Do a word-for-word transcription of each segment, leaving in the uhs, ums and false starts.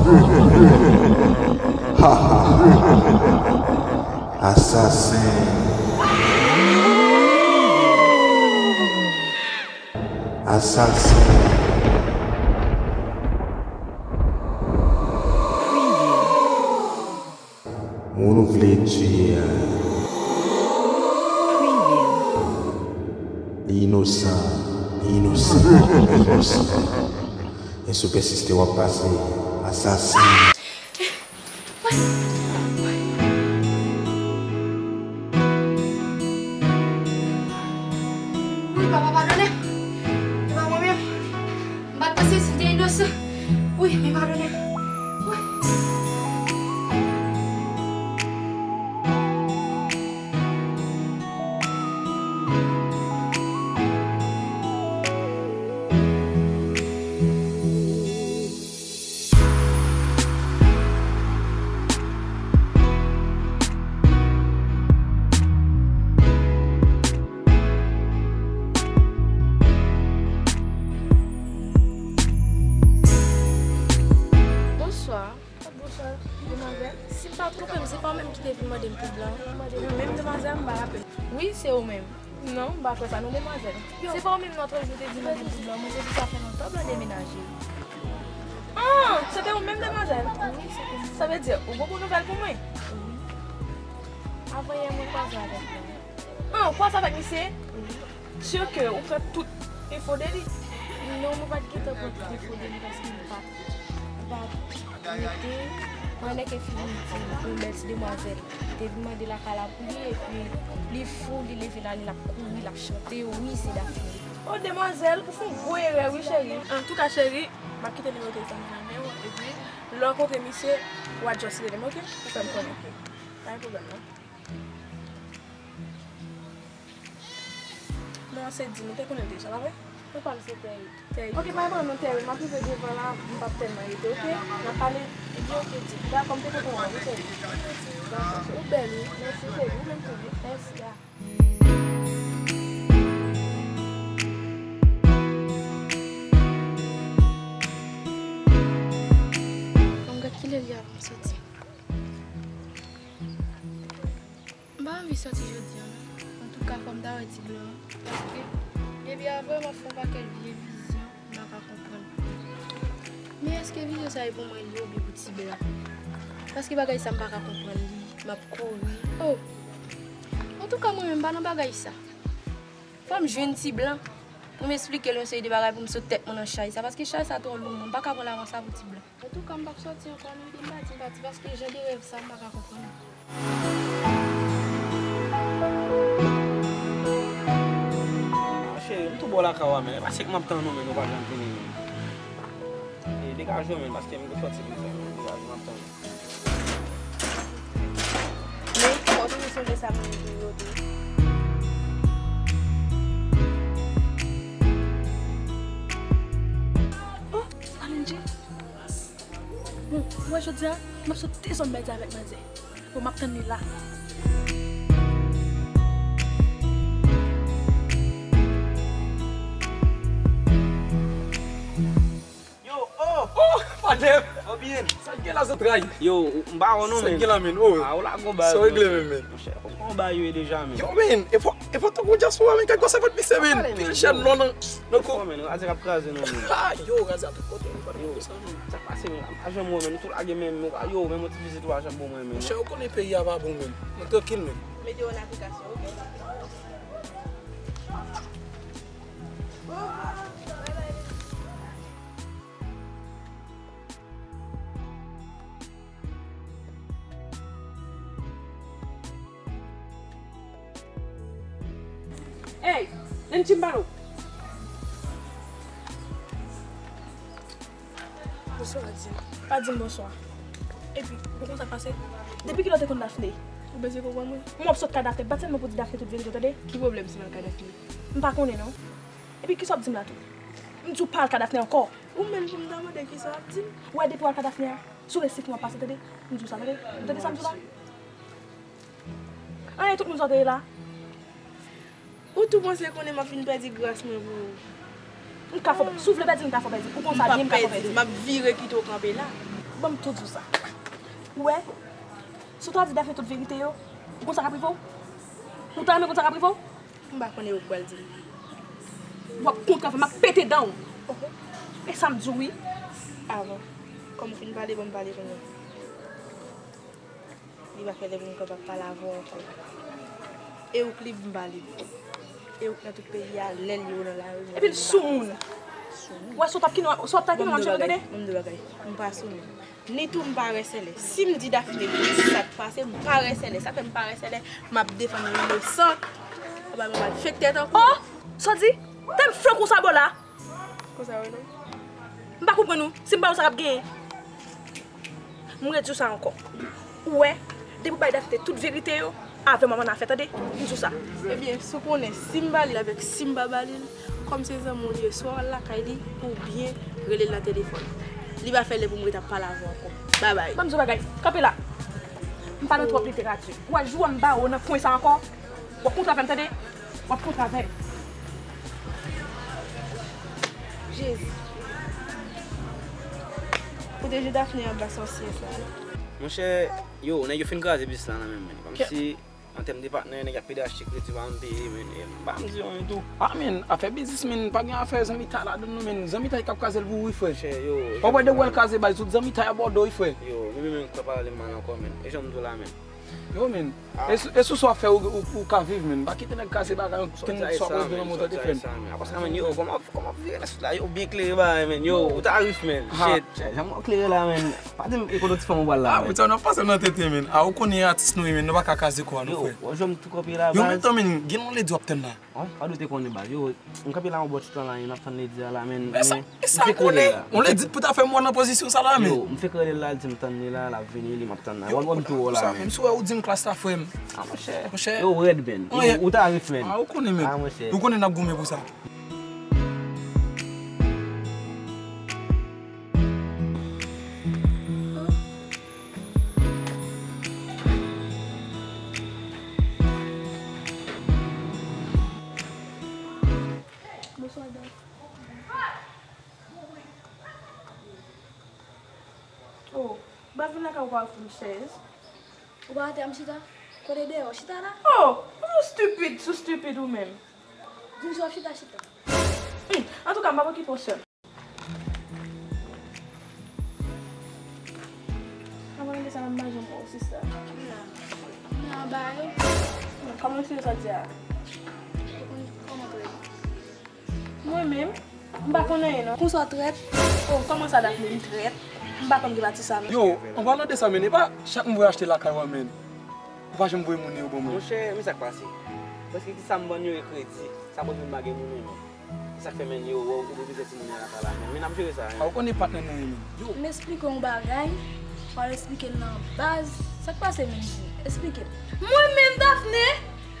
Ha, ha, ha. Asasen. Asasen. Moun ou vle tiye a. Li inosan, li inosan, li inosan. E si w pèsiste, w ap pase. Asasen. Wi, papa, padone m. Se pa mwen menm. M pa t panse si m te inosan. Wi, men padone m. Wi. Bonswa. Bonswa, demwazèl. Si m pa twonpe m, se pa ou menm ki te vin mande m pou blan. Mande m menm, demwazèl, m pa raple. Wi, se ou menm. Non, m pa kwè sa non, demwazèl. Se pa ou menm nan lòt jou te vin mande m pou blan, mwen te di sa fè lontan blan demenaje. Ah, se te ou menm, demwazèl? Wi, se te mwen. Sa vle di, ou gon bon nouvèl pou mwen? Wi. Avanyè mwen kwaze avèk blan. Ah, ou kwaze avèk misye? Wi. Sir ke ou pran tout enfo de li? Non, mwen pa t gentan pran tout enfo de li paske m pa t, m pa t rete. Mwen nèk e fini di yon bèl ti demwazèl te vin mande lakay la pou li, epi li fou, li leve la, li l ap kouri, l ap chante, wi, se Daphné. O, demwazèl, ou fè yon gwo erè, wi, cheri. Antouka, cheri, m ap kite nimewo telefòn mwen nan men w, epi lè w kontre misye, w a just rele m, oke? Ou fè m konnen. Pa gen pwoblèm, non. Non, se di, nou te konnen l deja, pa vre? Papa m se Terry. Terry. Oke, pa gen pwoblèm non, Terry. M ap rive devan la, m p ap tèlman rete, oke? N ap pale. Ebyen, oke, di. Dakò, m te kontan wè w, wi, Terry. Dakò, cheri. Ou bèl, wi. Mèsi, cheri. Ou menm tou, wi. Mèsi, a. Fò m gad kilè l ye a pou m soti. M pa anvi soti jodi a non. Antouka, fò m ta wè ti blan an. Paske depi avan, m ap fè yon pakèt vye vizyon, m pa ka konprann. Men èske vizyon sa yo pou mwen li ye oubyen pou ti blan? Paske bagay sa, m pa ka konprann li. M ap kouri. Oh! Antouka, mwen menm, m pa nan bagay sa. Fò m jwenn ti blan pou m esplike l yon seri de bagay pou m sot tèt mwen nan chay sa. Paske chay sa twò lou, mwen. M pa ka pran lavans la pou ti blan. Antouka, m p ap soti ankò non, ebyen m pati, m pati, paske jan de rèv sa, m pa ka konprann. Cheri, m tou bò lakay ou a, men e pa se k m ap tann ou, men ou pa janm vini, men. E degaje w, men, paske m tou sòti pou m fè, men degaje w, m ap tann ou. Men, fò w toujou sonje sa m di w yo tou. Oh, Alenji. Bon, ou wè jodi a, m ap sot dezòd mèdi avèk manzè. Bon, m ap tann li la. Yo, oh! Oh, patnè m! Ou byen? Sa k gen la zantray? Yo, m pa wè w non, men. Sa k gen la, men? Oh. Ah, ou la gon bagay. Sa w regle menm, men? Monchè, ou gon bagay yo ye deja, men. Yo, men, e fò, e fò tankou dyaspora, men, kèk gwo sèvant misye, men. Pil chèn non, non. Non, ko. Men, razè k ap kraze nou, men. Ah, yo, razè a tout kote, nou pa t konn sa, non. Sa k pase, men? M pa janm wè w, men. Nou tou lage, men, men, yo, men, yon ti vizit ou pa janm ban mwen, men. Monchè, ou konnen peyi a pa bon, men. Nou trankil, men. Mete yo nan aplikasyon, oke? Ey, Nenchim, pale w. Bonswa, Adil. Pa di m bonswa. Epi, ou konn sa k pase? Depi kilè w te konn Daphné? Ou bezwen konprann mwen? Mwen ap sot ka Daphné. Pa sèlman pou di Daphné tout verite, w tande? Ki pwoblèm si m al ka Daphné? M pa konnen, non. Epi, kisa w ap di m la tou? M di w pa al ka Daphné ankò. Ou menm pou m ta mande kisa w ap di m? Ou wè depi w al ka Daphné a, sou resif mwen ap pase, tande? M di w sa, tande? Ou tande sa m di w la? Anyen, tout moun sa w te ye la. Ou tou panse konnen m ap fin pèdi gras mwen pou ou? M ka fè w, si w vle pèdi, m ka fè w pèdi. Ou konn sa byen, m ka fè w pèdi. M ap vire kite w kanpe la. Ban m tou di w sa. Ou wè, si w ta di Dafne tout verite yo, ou konn sa k ap rive w? Ou ta renmen konn sa k ap rive w? M pa konnen ou pral di m. W ap kontre avè m, m ap pete dan w. E sa m di w wi. Avan. Kòm ou fin pale, ban m pale kounye a. Li pa fè lè pou m kapab pale avè w ankò. E ou k li m pale. E ou k nan tout peyi a, lè l yo nan lari. Epi l sou moun. Sou moun. Ou wè si w t ap kine, si w ap take nou, m ap tcheke w tande. Ban m di w bagay. M pa sou moun. Ni tou m pa rèsèlè. Si m di Dafne tout sa k pase, m pa rèsèlè. Sa fè m pa rèsèlè, m ap defann yon inosan. Aba m ap fèk tèt ankò. Oh! Sa w di? Tèm flan konsa bò la. Konsa w rele? M pa konprann ou. Si m pa wè sa k ap genyen. M redi w sa ankò. Ou wè, depi w bay Dafne tout verite yo, avè m w ap annafè, tande? M di w sa. Ebyen, si w konnen, si m ba li l avèk si m pa ba li l, kòm se zanmi w li ye, swa w al lakay li, oubyen rele l nan telefòn. Li pa fè lè pou m ret ap pale avè w ankò. Babay. Ban m di w bagay. Kanpe la. M pa nan twòp literati. Ou wè, jou a m ba w nan kwen sa ankò, w ap kontre avè m, tande? W ap kontre avè m. Jezi. Pwoteje Dafne anba sòsyè sa. Monchè, yo, nèg yo fin kraze bis la nan men mwen. Kòmsi, an tèm de patnè, nèg ap pede achte kredi pa m peye, men, e, m pa m di anyen tou. Ah, men, afè biznis, men, pa gen afè zanmitay ladann non, men. Zanmitay k ap kraze l pou ou wi, frè. Monchè, yo, w ap wè de wè l kraze bay tout zanmitay ap bò do wi, frè. Yo, men, men, men, kwè pale mal ankò, men. E jan m di w la, men. Yo, men. E sou, e sou sa w ap fè ou, ou, ou ka viv, men. Pa kite nèg kraze bagay, ou kenn swa pwodui nan moto te fè. Apre sa, men, yo, kòman, kòman vire lè sou la, yo, byen klere bagay, men. Yo, ou ta rif, men. Shit. Jan mwen klere la, men. Pa di m e kote ti fanm ou pral la, men. Ah, ou ti nan pase nan tete, men. Ah, ou konnen atis nou ye, men. Nou pa ka kraze kò a, non, frè. Yo, jwenn tou kanpe la, baz. Yo, men, men, gen yon ledi w ap tann la. Wi, pa dwe te konnen baz. Yo, m kanpe la yon bò ti tan la, n ap tann ledi a la, men, men, e sa, e sa m konnen. Yon ledi pou ta fè m wè nan pozisyon sa la, men. Yo, m fèk rele l la, l di m tann li la, l ap vini, li m ap tann la. Wè m tou wè w la, men. Menm si w wè ou di m klas la, frè m. Ah, monchè. Monchè. Yo, rèd, men. Ou ta rif, men. Ah, ou konnen, men. Ah, monchè. Ou konnen n ap goumen pou sa. Bonswa, Daf. Oh, m pa vin lakay ou pa ofri m chèz. Ou pa atè a m chita? Kote deyò, chita la. Oh, ou stupid, sou stupid ou menm. Di m si w ap chita, chita. Hmm, antouka, m p ap okipe w, sè. Avan nou desann, m pa janm wè w, sista. Nan anba yo. Kòman se yo sòti a? Kòman trèt? Mwen menm, m pa konn anyen, non. Konsa w trèt? Oh, kòman sa, Dafne, m trèt? M pa konn gen pati sa, non. Yo, an palan de sa, men, e pa chak m voye achte lakay ou a, men. Ou pa janm voye moun yo ban mwen. Monchè, men sa k pase. Paske ki sa m vann yo e kredi. Sa pwodui m pa gen moun, non. Se sa k fè, men, yo, ou, ou bezwen timoun nan lakay la, men, men n ap jere sa, men. A, ou konnen patnè nou ye, men. Yo. M esplike w yon bagay, w al esplike l nan baz. Sa k pase, men, di m? Esplike m. Mwen menm, Dafne?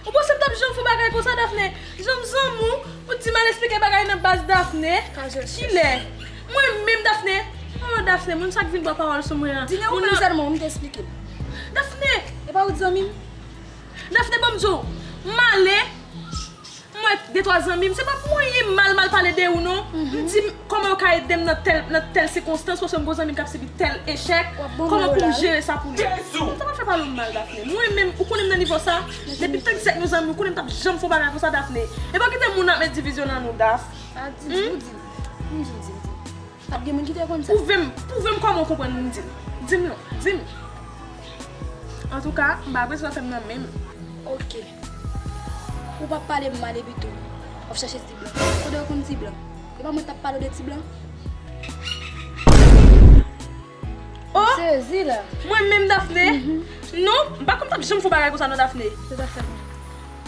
Ou panse m t ap janm fè yon bagay konsa, Dafne? Jan m zanmi w, ou di m al esplike bagay nan baz, Dafne? Kilè? Mwen menm, Dafne? Oh, Dafne, moun sa k vin ba pawòl sou mwen an. Di non, ou menm sèlman, ou m te esplike m. Dafne! E pa ou t zanmi m? Dafne, ban m di w, m ale. M wè de twa zanmi m, se pa pou anyen mal, mal pale de ou, non. M di m, kòman yo ka ede m nan tèl, nan tèl sikonstans, paske m gon zanmi m k ap sibi tèl echèk, kòman pou m jere sa pou li? M ta pa fè pale w mal, Dafne. Mwen menm, ou konnen m nan nivo sa? Depi tan k se yon zanmi, ou konnen m t ap janm fè yon bagay konsa, Dafne. E pa kite moun ap met divizyon nan nou, Daf. A, di m, di m, di m, di m, di m. Pa t gen moun ki te konn sa. Pouve m, pouve m kòman w konprann m, di m. Di m non, di m. Antouka, m pa bezwen fè m nan menm. Oke. Ou p ap pale m mal epi tou w ap chache ti blan. Kote w konn ti blan? E pa mwen t ap pale w de ti blan? Oh! Sezi la. Mwen menm, Dafne? Non, m pa konn m t ap janm fè yon bagay konsa non, Dafne. Se zafè mwen.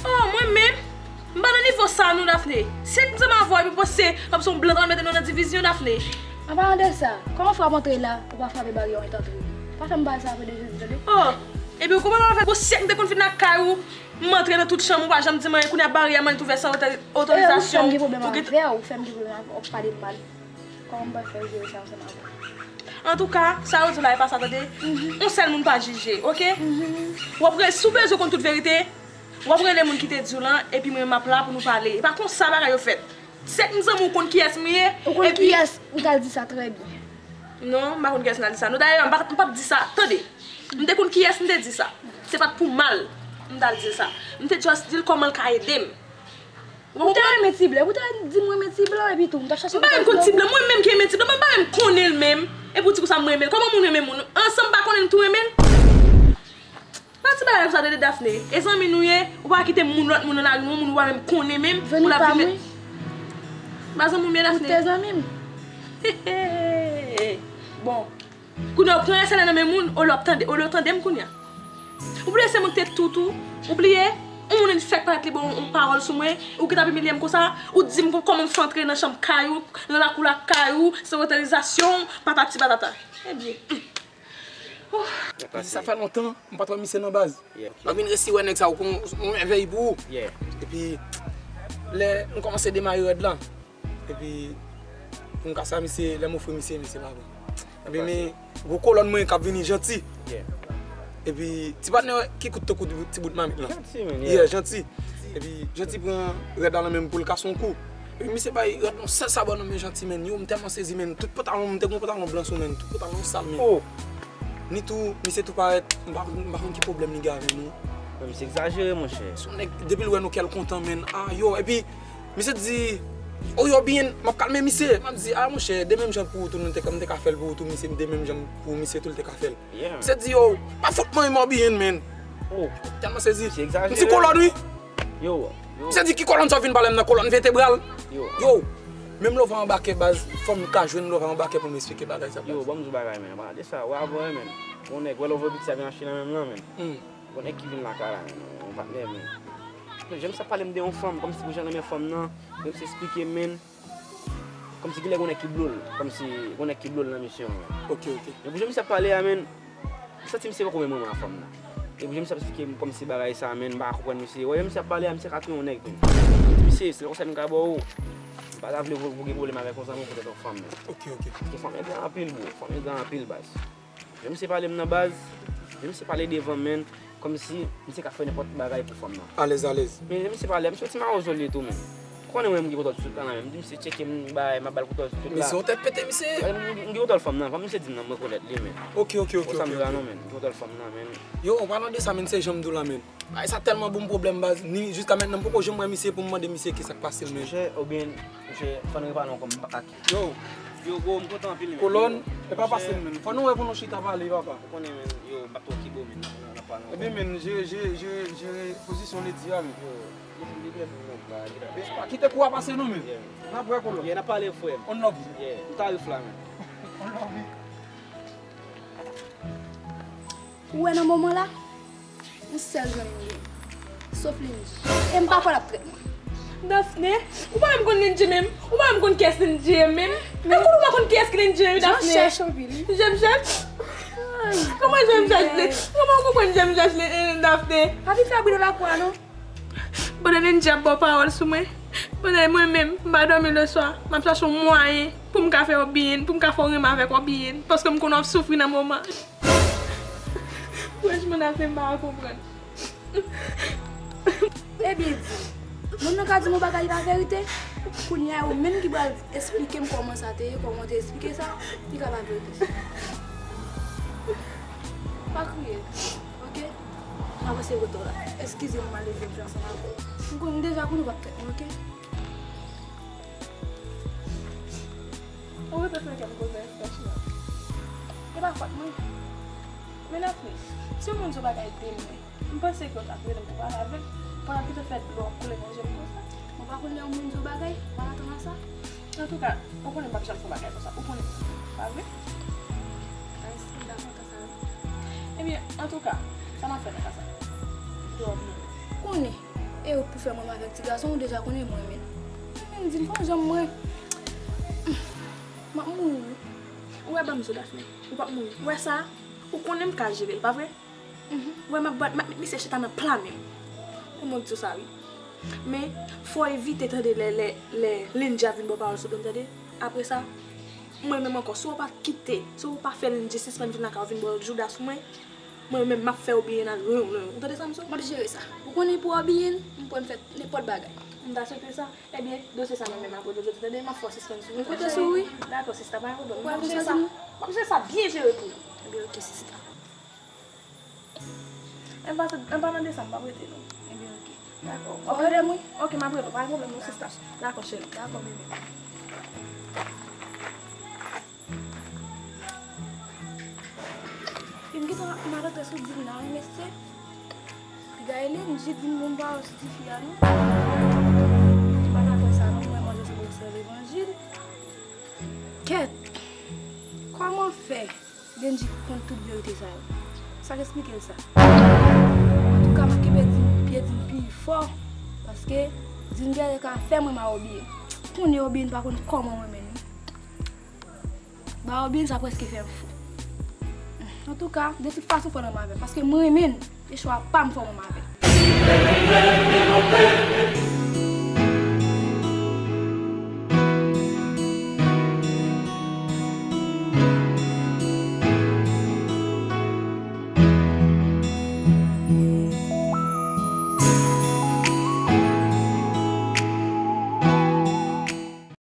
Oh, mwen menm? M pa nan nivo sa non, Dafne. Si m ansanm avè w epi w panse w ap se yon blan t al mete nou nan divizyon, Dafne. An palan de sa, kòman fè w ap antre la, ou pa frape baryè w antre? Pa fè m pale sa apre de jodi, tande? Oh, epi ou konprann w ap fè? Bon, si m te konn vin lakay ou, m antre nan tout chanm ou, pa janm di m anyen, kounye a baryè a mwen t ouvè san oto-, otorizasyon. E, ou fè m gen pwoblèm avè w, ou fè m gen pwoblèm avè w, w ap pale m mal. Kòman m pral fè jere sa ansanm avè w? Antouka, sa yo di w la, e pa sa, tande? Yon sèl moun pa jije, oke? W ap re-, si w bezwen konn tout verite, w ap rele moun ki te di w lan, epi mwen, m ap la pou nou pale. E pa konsa bagay yo fèt. Sèk m zanmi w konn kiyès m ye, epi. Ou konn kiyès, ou t al di sa trè byen. Non, m pa konn kiyès m t al di sa. Non, dayè, m pa, m p ap di sa. Tande, m te konn kiyès m te di sa. Se pa t pou mal m t al di l sa. M te just di l kòman l ka ede m. Ou te renmen ti blan, ou te di m renmen ti blan, epi tou, m t ap chache. M pa menm konn ti blan, mwen menm ki renmen ti blan, mwen pa menm konnen l menm. Epi w di konsa m renmen l. Kòman moun renmen moun? Ansanm pa konnen m tou renmen l? Pa ti bagay konsa tande Daphné. E zanmi nou ye, ou pa kite moun lòt moun nan lari nou, moun ou pa menm konnen menm, pou l ap vin. Ba zanmi m ye Daphné. Ou te zanmi m. Bon. Kounye a w pran esèl nan men moun, olye w ap tande, olye w tande m kounye a. Ou bliye se mwen ki te tout ou, ou bliye, yon moun vin fèk parèt li ba w yon pawòl sou mwen, ou gentan ap imilye m konsa, ou di m kòman m fè antre nan chanm kay ou, nan lakou lakay ou, san otorizasyon w, patati patata. Ebyen, hmm. Sa fè lontan, m pa t wè misye nan baz. Mwen vin resi wè nèg sa ou kon yon mèvèy pou ou. Epi, lè m kòmanse demare rèd la, epi, pou m ka sa misye, lè m ofri misye, misye pa pran. Epi, men, gwo kolòn mwen k ap vini, Janti. Epi, ti patnè ki kout tankou ti bout mamit lan. Janti, men, yeah, Janti. Epi, Janti pran rèd la nan men m pou l kase yon kou. Epi misye bay rèd la yon sèl sabò nan men Janti, men. Yo, m tèlman sezi, men. Tout pantalon, m te gen yon pantalon blan sou, men. Tout pantalon sal, men. Ni tou, misye tou parèt, m pa, m pa konn ki pwoblèm li gen avè nou. Men misye egzajere, monchè. Se yon nèg, depi l wè nou, kè l kontan, men. Ah, yo, epi, misye di, "Oh, yo, byen, m ap kalme misye." M ap di, "Ah, monchè, de menm jan pou ou tou, nou te, m te ka fè l pou ou tou, misye, de menm jan pou misye tou, l te ka fè l." Misye di, "Yo, pa fout manyen m, yo, byen, men." Tèlman sezi. M di, "Kolòn, wi." Yo, yo. Misye di, "Ki kolòn sa w vin pale m nan, kolòn vètebral?" Yo. Yo, menm lè w va anba kè baz, fò m ka jwenn lè w va anba kè pou m esplike bagay sa baz. Yo, ban m di w bagay, men. An palan de sa, w a vre, men. Yon nèg, wè lè w vè piti sa vin achte nan men m nan, men. Yon nèg ki vin lakay la, men. Yon patnè, men. Jèm sa pale m de yon fanm, kòmsi pou jan renmen fanm nan, jèm sa esplike m, men. Kòmsi genlè gon nèg ki blo l, kòmsi gon nèg ki blo l nan misyon an. Ok, ok. Men pou jan misye ap pale a, men, m santi misye poko menm renmen fanm nan. E pou jan misye ap esplike m kòmsi bagay sa, men, m pa ka konprann misye. Wè, jan misye ap pale a, misye ka touye yon nèg, men. M di misye, se lè konsa m ka ba w. M pa ta vle pou, pou gen pwoblèm avèk yon zanmi w poutèt yon fanm, men. Ok, ok. Paske fanm engra anpil, bro. Fanm engra anpil, baz. Jan misye pale m nan baz, jan misye pale devan m, men, kòmsi misye ka fè nenpòt bagay pou fanm nan. Alèz, alèz. Men jan misye pale, misye yon ti mawozo li ye tou, men. Ou konnen mwen, m gen kontwòl sou tout la, men. M di misye tcheke m, bay, m ap ba l kontwòl sou tout la. Misye yon tèt pete, misye. M, m, m gen kontwòl fanm nan, fanm misye di m nan, m rekonèt li, men. Ok, ok, ok, ok. Konsa m di la non, men. M gen kontwòl fanm nan, men. Yo, an palan de sa, men, se jan m di w la, men. Bagay sa tèlman ban m pwoblèm, baz. Ni jiska mentnan, m poko janm wè misye pou m mande misye kisa k pase l, men. Monchè, oubyen, monchè, fò n repale ankò, m pa ka kite. Yo, yo, bro, m kontan anpil, men. Kolòn, e pa pase l, men. Fò nou wè pou nou chita pale, papa. Ou konnen, men, yo, m pa twò ki bon, men, n ap, n ap pale ankò. Ebyen, men, jere, jere, jere, jere pozisyon Lady a, men. Yo, li, li byen pou mwen, pa, li la. Pa kite kou a pase nou, men. Yeah, man. N ap wè, Kolòn. Yeah, n ap pale, frè m. On love. Yeah, m tarif la, men. On love. Ou wè nan moman la, yon sèl zanmi m genyen. Sof Lindji. E m pa kwè l ap trèt mwen. Daphné, ou pa menm konn Lindji menm. Ou pa menm konn kiyès Lindji ye menm. Men konnen ou pa konn kiyès ki Lindji ye, Daphné. Jan chèch anpil, wi. Jan chèch? Kòman jan chèch li? Kòman ou konprann jan chèch li, eh, Daphné? Pa vin fè bri nan lakou a, non. Pandan Lindji ap ba w pawòl sou mwen, pandan mwen menm, m pa dòmi leswa, m ap chache yon mwayen pou m ka fè w byen, pou m ka fè w renmen avèk w byen, paske m konnen w ap soufri nan moman. Franchman, Daphné, m pa ka konprann. Ebyen, di, moun nan ka di m yon bagay ki pa verite, kounye a, ou menm ki pral esplike m kòman sa te ye, kòman w te esplike sa, li ka pa verite. Pa kriye, oke? M ap eseye retò la. Eskize m, m ale vin fè ansanm avè w. M konn deja konnen w p ap trèt mwen, oke? Ou rete fè kè m koze, franchman. E pa fòt mwen. Men Daphné, si yon moun di yon bagay de mwen, m panse ke w t ap rele m pou pale avè l, pandan l gentan fè dlo ap koule nan je m konsa. Mwen pa konn lè yon moun di yon bagay, m pa atann a sa. Antouka, ou konnen m p ap janm fè yon bagay konsa. Ou konnen, pa vre? Ay, si m dakò. Ebyen, antouka, sa n ap fè nan ka sa? Yo ap mouri. Konnen, e ou pou fè mwen avèk ti gason, ou deja konnen mwen renmen l. Ou menm di m fò janm mwen. M ap mouri. Ou wè, ban m di w, Daphné, ou p ap mouri. Ou wè sa? Ou konnen m ka jere l, pa vre? Ou wè, m ap bat, m ap met misye chita nan pla men m. Kòman w di w sa, wi? Men, fò w evite tande lè, lè, lè Lindji ap vin ba w pawòl sou do m, tande? Apre sa, mwen menm ankò, si w pa kite, si w pa fè Lindji sispann vin lakay ou vin ba w jouda sou mwen, mwen menm m ap fè w byen nan lwen, lwen. Ou tande sa m di w? M ap jere sa. Ou konnen pou w byen, m pran fè nenpòt bagay. M ta swete sa. Ebyen, dosye sa mwen menm ap regle l, tande, m ap fè w sispens sou li. M konte sou ou, wi. Dakò, sista, pa gen pwoblèm. M ap jere sa. M ap jere sa byen jere pou ou. Ebyen, oke, sista. M pa, m pa nan desanm, m ap rete non. Ebyen, oke. Dakò. W ap rele m, wi? Oke, m ap rele w. Pa gen pwoblèm non, sista. Dakò, cheri. Dakò, bebe. Epi m gentan ap mal antre sou Dina wi, mesye. Piga e li, m di Dina bon pawòl sou tifi a non. Li pa ta kwè sa non, mwen manje sou bon sè levanjil. Kèt! Kòman fè Benji konn tout verite sa yo? Sa k esplike l sa? Antouka, m ap kenbe Din, pye Din pi fò, paske Din genlè ka fè mwen mal Obin. Konnen Obin pa konn kòman mwen menm. Ba Obin sa prèske fè m fou. Antouka, de tout fason fò l renmen avè m, paske mwen renmen l, e chwa pa m fò l renmen avè m.